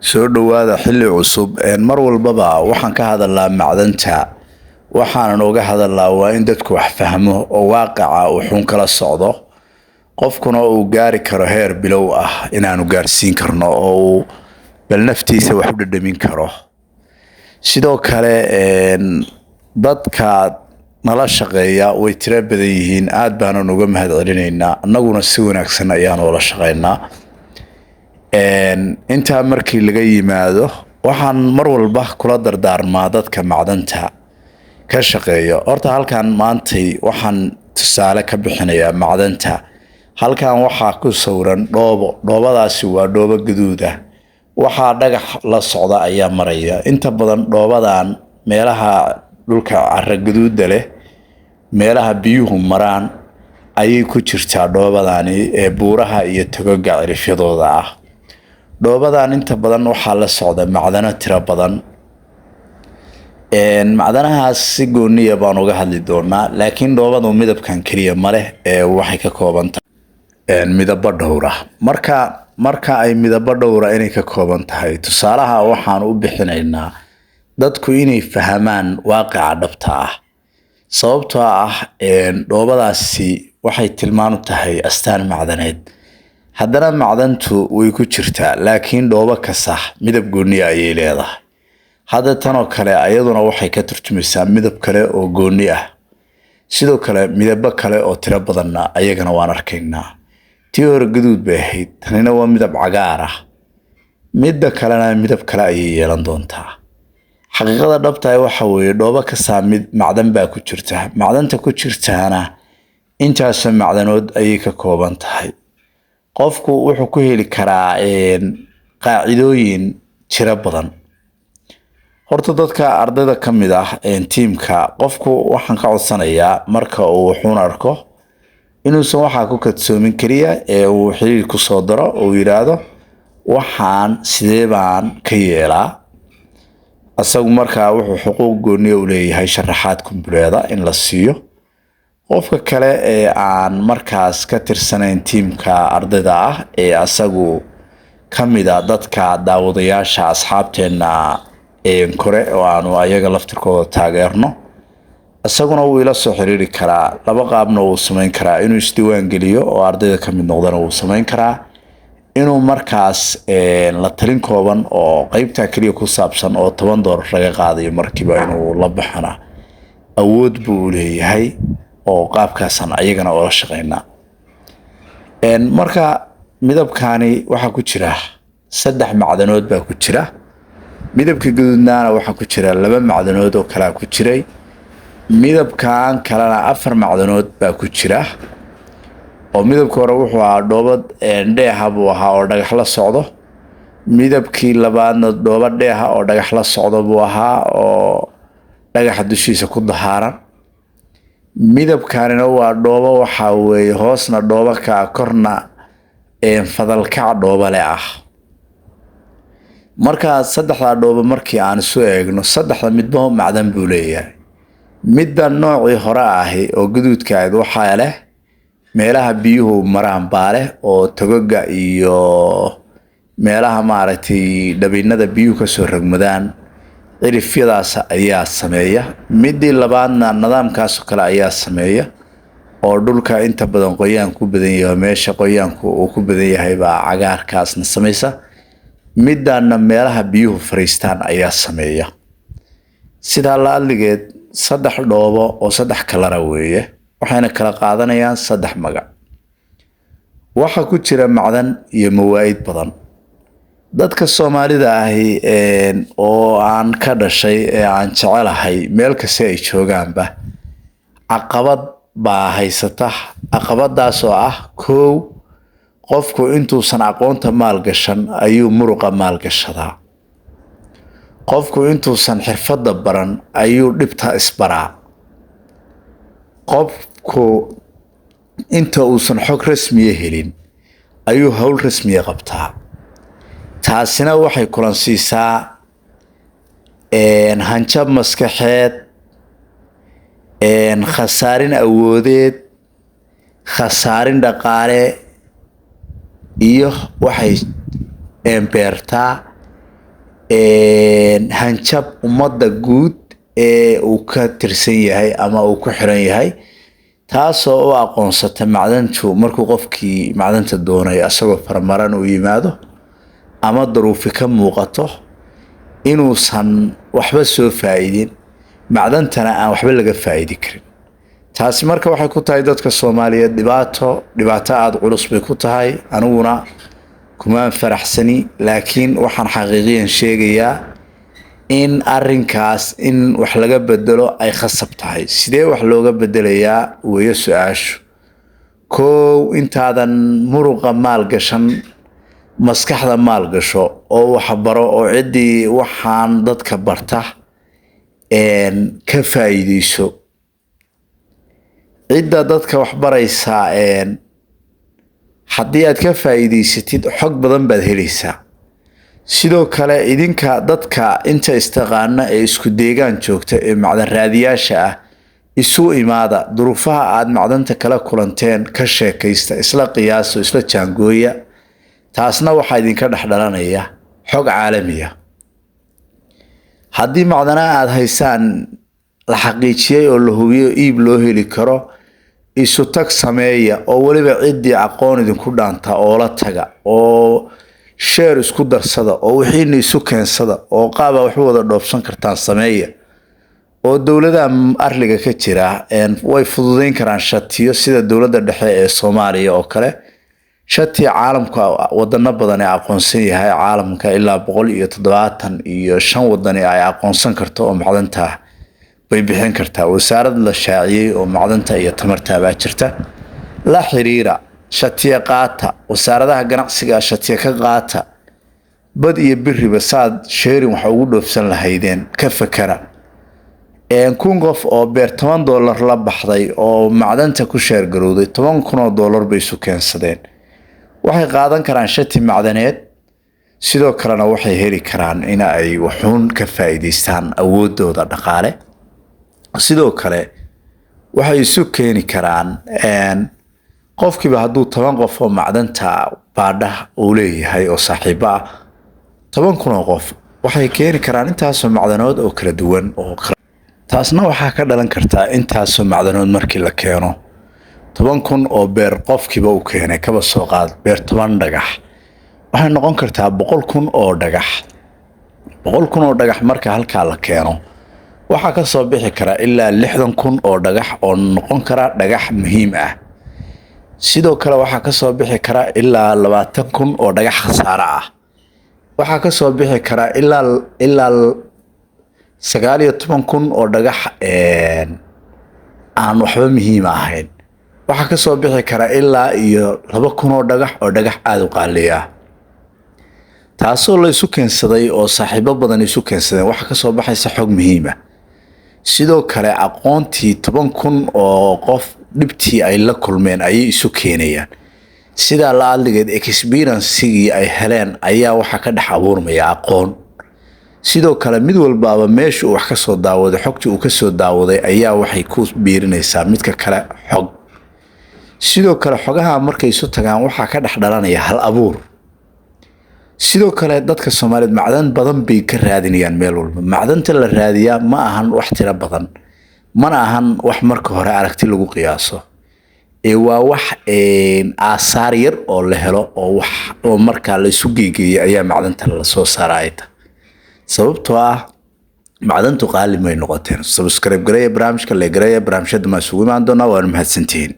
Soo dhowaada xilli cusub. Mar walbaba waxaan ka hadalnaa macdanta, waxaanan uga hadalnaa waa in dadku wax fahmo oo waaqaca wuxuun kala socdo, qofkuna uu gaari karo heer bilow ah inaanu gaarsiin karno oo uu bal naftiisa wax u dhadhamin karo. Sidoo kale dadka nala shaqeeya way tiro badan yihiin, aada baanan uga mahad celinaynaa, annaguna si wanaagsan ayaan ula shaqeynaa. Intaa markii laga yimaado, waxaan mar walba kula dardaarmaa dadka macdanta ka shaqeeya. Horta halkan maantay waxaan tusaale ka bixinayaa macdanta. Halkan waxaa ku sawiran dhoobo, dhoobadaasi waa dhoobo gaduud ah, waxaa dhagax la socda ayaa maraya. Inta badan dhoobadan meelaha dhulka cara gaduuda leh, meelaha biyuhu maraan ayay ku jirtaa dhoobadani, ee buuraha iyo togoga cirifyadooda ah. Dhoobadan inta badan waxaa la socda macdano tiro badan. Macdanahaas si gooniya baan uga hadli doonaa, laakiin dhoobadu midabkan keliya maleh ee waxay ka kooban tahay midabo dhowra. Marka ay midabo dhowra inay ka kooban tahay, tusaalaha waxaan u bixinaynaa dadku inay fahmaan waaqica dhabta ah, sababtoo ah dhoobadaasi waxay tilmaan u tahay astaan macdaneed. Haddana macdantu way ku jirtaa, laakiin dhoobo kasta midab gooniya ayay leedahay. Hadda tanoo kale ayaduna waxay ka turjumaysaa midab kale oo gooni ah. Sidoo kale midabo kale oo tiro badanna ayagana waan arkaynaa. Tii hore gaduud bay ahayd, tanina waa midab cagaar ah, midda kalena midab kale ayay yeelan doontaa. Xaqiiqada dhabtahay waxa weeye dhoobo kastaa mid macdan baa ku jirta, macdanta ku jirtaana intaasoo macdanood ayay ka kooban tahay. Qofku wuxuu ku heli karaa qaacidooyin tiro badan. Horta dadka ardayda ka mid ah tiimka, qofku waxaan ka codsanayaa marka uu wuxuun arko inuusan waxaa ku kadsoomin keliya ee uu xiriir kusoo daro, uu yidhaahdo waxaan sidee baan ka yeelaa. Isagu markaa wuxuu xuquuq gooniya u leeyahay sharaxaad kumbuleeda in la siiyo. Qofka kale ee aan markaas ka tirsanayn tiimka ardayda ah ee asagu ka mida dadka daawadayaasha asxaabteena kore oo aanu ayaga laftirkooda taageerno, isaguna wuu ila soo xiriiri karaa. Laba qaabna wuu samayn karaa: inuu isdiiwaan geliyo oo ardayda ka mid noqdana wuu samayn karaa, inuu markaas la talin kooban oo qeybtaa keliya ku saabsan oo $10 laga qaadayo markiiba inuu la baxana awood buu u leeyahay, oo qaabkaasaan ayagana oola shaqeynaa. Marka midabkani waxaa ku jira saddex macdanood baa ku jira. Midabka gaduudnaana waxaa ku jira laba macdanood oo kalea ku jiray, midabkan kalena afar macdanood baa ku jira. Oo midabka hore wuxuu ahaa dhoobo dheeha buu ahaa oo dhagax la socdo, midabkii labaadna dhoobo dheeha oo dhagax la socdo buu ahaa oo dhagaxa dushiisa ku dahaaran. Midabkanina waa dhoobo, waxaa weeye hoosna dhoobo kaa, korna fadalkac dhoobale ah. Marka saddexdaa dhoobo markii aan isu eegno, saddexda midba macdan buu leeyahay. Midda noocii hore ahi oo gaduudka ahayd waxaa leh meelaha biyuhu maraan baa leh, oo togoga iyo meelaha maaragtay dhabinada biyuhu kasoo rogmadaan cirifyadaas ayaa sameeya. Midii labaadna nidaamkaasoo kale ayaa sameeya, oo dhulka inta badan qoyaan ku badan yahay, meesha qoyaanku uu ku badan yahay baa cagaarkaasna samaysa. Midaana meelaha biyuhu fariistaan ayaa sameeya. Sidaa la adligeed saddex dhoobo oo saddex kalara weeye, waxayna kala qaadanayaan saddex magac. Waxaa ku jira macdan iyo mawaa'id badan. Dadka Soomaalida ahi oo aan ka dhashay ee aan jecelahay meel kasta ay joogaanba, caqabad baa haysata. Caqabadaas oo ah kow, qofku intuusan aqoonta maalgashan ayuu muruqa maalgashadaa, qofku intuusan xirfadda baran ayuu dhibta isbaraa, qofku inta uusan xog rasmiya helin ayuu howl rasmiya qabtaa. Taasina waxay kulansiisaa hanjab maskaxeed, khasaarin awoodeed, khasaarin dhaqaale, iyo waxay beertaa Hanjab ummadda guud ee uu ka tirsan yahay ama uu ku xiran yahay, taasoo u aqoonsata macdantu markuu qofkii macdanta doonayo asagoo farmaran uu yimaado ama daruufi ka muuqato, inuusan waxba soo faa-iidin, macdantana aan waxba laga faa-iidi karin. Taasi marka waxay ku tahay dadka Soomaaliyeed dhibaato, dhibaato aada culus bay ku tahay. Aniguna kumaan faraxsani, laakiin waxaan xaqiiqiyan sheegayaa in arinkaas in wax laga bedelo ay khasab tahay. Sidee wax looga bedelayaa weeyo su-aashu? Kow, intaadan muruqa maal gashan, maskaxda maal gasho oo waxbaro, oo ciddii waxaan dadka barta ka faa'iideyso. Cidda dadka waxbaraysaa haddii aad ka faa'iideysatid, xog badan baad helaysaa. Sidoo kale idinka dadka inta istaqaana ee isku deegaan joogta ee macdan raadiyaasha ah isu imaada, duruufaha aada macdanta kala kulanteen ka sheekaysta, isla qiyaaso, isla jaangooya. Taasna waxaa idinka dhex dhalanaya xog caalamiya. Haddii macdanaha aada haysaan la xaqiijiyey oo la hubiyo, iib loo heli karo, isu tag sameeya, oo weliba ciddii aqoon idinku dhaanta oola taga, oo sheer isku darsada, oo wixiina isu keensada, oo qaaba waxu wada dhoofsan kartaan sameeya. Oo dowladaha arliga ka jira way fududeyn karaan shatiyo, sida dowladda dhexe ee Soomaaliya oo kale. Shatiga caalamka wadano badan ee aqoonsan yahay caalamka, ilaa 175 wadani ay aqoonsan karto oo macdanta bay bixin kartaa. Wasaarad la shaaciyey oo macdanta iyo tamarta baa jirta, la xiriira, shatiya qaata. Wasaaradaha ganacsiga shatiya ka qaata. Bad iyo biriba saad sheerin waxa ugu dhoofsan lahaydeen ka fakara. 1000 qof oo beer $10 la baxday oo macdanta ku sheergarowday, $10,000 bay isu keensadeen. Waxay qaadan karaan shati macdaneed, sidoo kalena waxay heli karaan in ay waxuun ka faa'iidaystaan awoodooda dhaqaale. Sidoo kale waxay isu keeni karaan, qofkiiba hadduu 10 qof oo macdanta baadha uu leeyahay oo saaxiibo ah, 10,000 oo qof waxay keeni karaan intaasoo macdanood oo kala duwan, oo taasna waxaa ka dhalan kartaa intaasoo macdanood markii la keeno, 10,000 oo beer qofkiiba u keenay, kaba soo qaad beer 10 dhagax, waxay noqon kartaa 100,000 oo dhagax. 100,000 oo dhagax marka halkaa la keeno, waxaa ka soo bixi kara ilaa 60,000 oo dhagax oo noqon kara dhagax muhiim ah. Sidoo kale waxaa ka soo bixi kara ilaa 20,000 oo dhagax khasaare ah. Waxaa ka soo bixi kara ilaa 19,000 oo dhagax aan waxba muhiim ahayn. Waxaa ka soo bixi kara ilaa iyo 2,000 oo dhagax oo dhagax aada u qaali ah. Taasoo la isu keensaday oo saaxiibo badan isu keensadeen, waxaa kasoo baxaysa xog muhiima. Sidoo kale aqoontii 10,000 oo qof dhibtii ay la kulmeen ayay isu keenayaan. Sidaa la adligeed experiencegii ay heleen ayaa waxaa ka dhex abuurmaya aqoon. Sidoo kale mid walbaaba meesha uu wax kasoo daawaday, xogtii uu kasoo daawaday ayaa waxay ku biirinaysaa midka kale xog. Sidoo kale xogaha markay isu tagaan, waxaa ka dhex dhalanaya hal abuur. Sidoo kale dadka Soomaaliyeed macdan badan bay ka raadinayaan meel walba. Macdanta la raadiyaa ma ahan wax tiro badan, mana ahan wax marka hore aragti lagu qiyaaso, ee waa wax aasaar yar oo la helo oo wax oo markaa la isu geegeeyay ayaa macdanta lasoo saara ay tahay, sababtoo ah macdantu qaali may noqoteen. Subscribe gareeya barnaamijka, like gareeya barnaamijyada. Maa isugu imaan doonaa, waana mahadsantihiin.